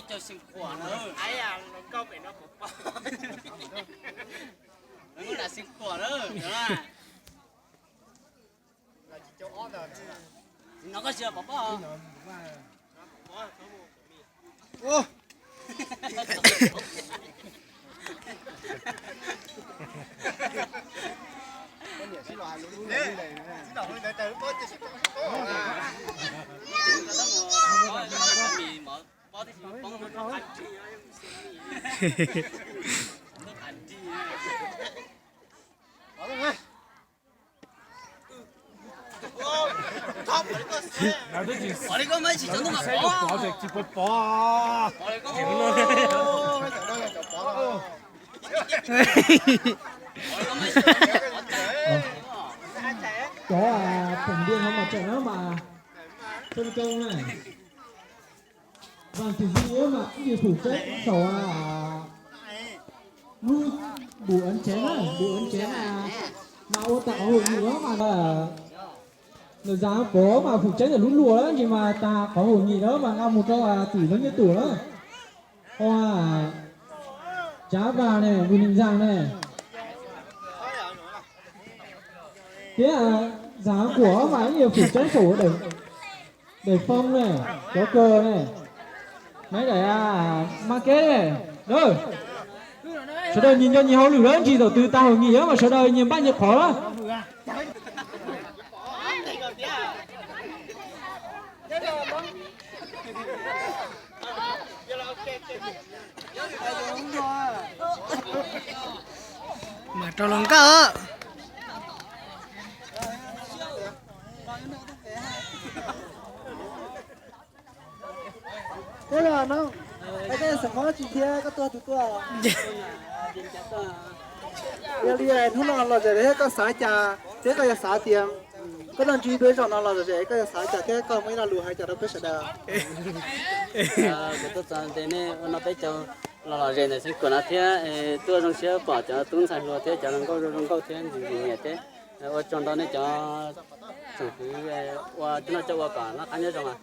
Cov xeev khuam na. Lawv muab lam xeev khuam na. Tsis no koj tsis pom pob. Pov li koj mas tsis tau ntuj mas pov. Pov tsis pov pov. Pov li koj. Cov teem ntiaj no mas tseem na mas, Xeev Khuam na, Vaj Thim Vij mas ib yam fwm tseeb saum lub bum ntsev na, bum ntsev na, mas ua tag qhov hauj lwm mas nws Zam Pov mas fwm tseeb ntawm lub luam lawm ntsis mas tag qhov hauj lwm na mas nqa mus rau tim lawv nyiaj tuam na. Ua Tsav Vaj ne, Vwj Neej Zaj ne, thiab Zam Kuam mas ib yam fwm tseeb saum daim foob ne, cov kawg ne, maiv daim mas keb ne. Sawv daws nyias nco nyias hauj lwm lawm ntsis thaum twg tag hauj lwm mas sawv daws nyias npaj nyias qhov lawm. Mas rau los nkauj. Ua no, koj xeem Hmoob tsis thiab koj tuaj tus tuaj. Yog li hnub no lom zem thiab koj xav cas thiab koj yuav xav tias koj tuaj ntsib peb zaum no lom zem koj yuav xav cas thiab koj muaj ib lo lus hais cas rau peb sawv daws? Kuv tuaj txog ntes nej ua no peb caug los lom zem ntawm Xeev Khuam no thiab tuaj zoo siab pom cov tub ntxhais hluas thiab cov hluas nkauj zoo zoo nkauj thiab ntxim ntxim nyiam thiab ua tsaug ntau nej cov tsoom kwv ua cov noj coj ua kom noj qab nyob zoo.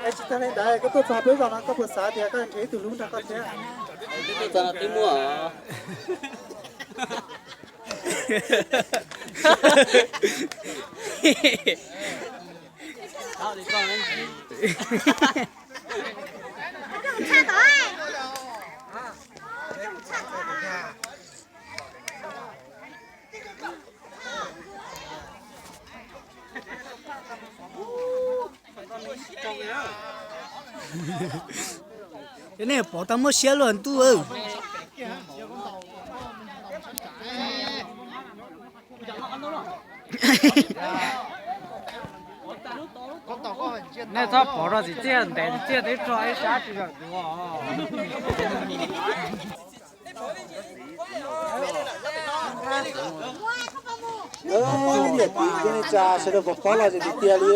Es tsis tas li ntawd koj tuaj txog peb zaum no koj puas xav tias koj nrhiav ib tug hlub nrog koj thiab? Twb tuaj txog no twb muaj os. Nej pom tau muaj siab luaj ntuj. Nej txhob pov rau txiv txiaj ntev, txiv txiaj twb tso ib sab tsis tawm duav. Niam txiv kwv tij neej tsa sawv daws puas pom los zem tiag tiag li?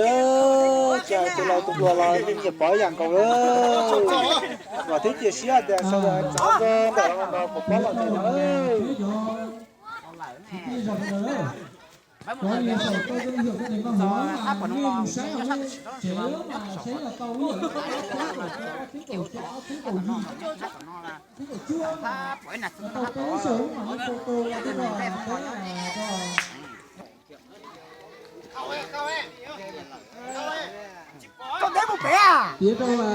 Cas tus laus tus hluas los nyiam pov ib yam nkaus lawm. Vam thiab cia siab tias sawv daws tsav ntawm no puas pom los zem no. Tiav rau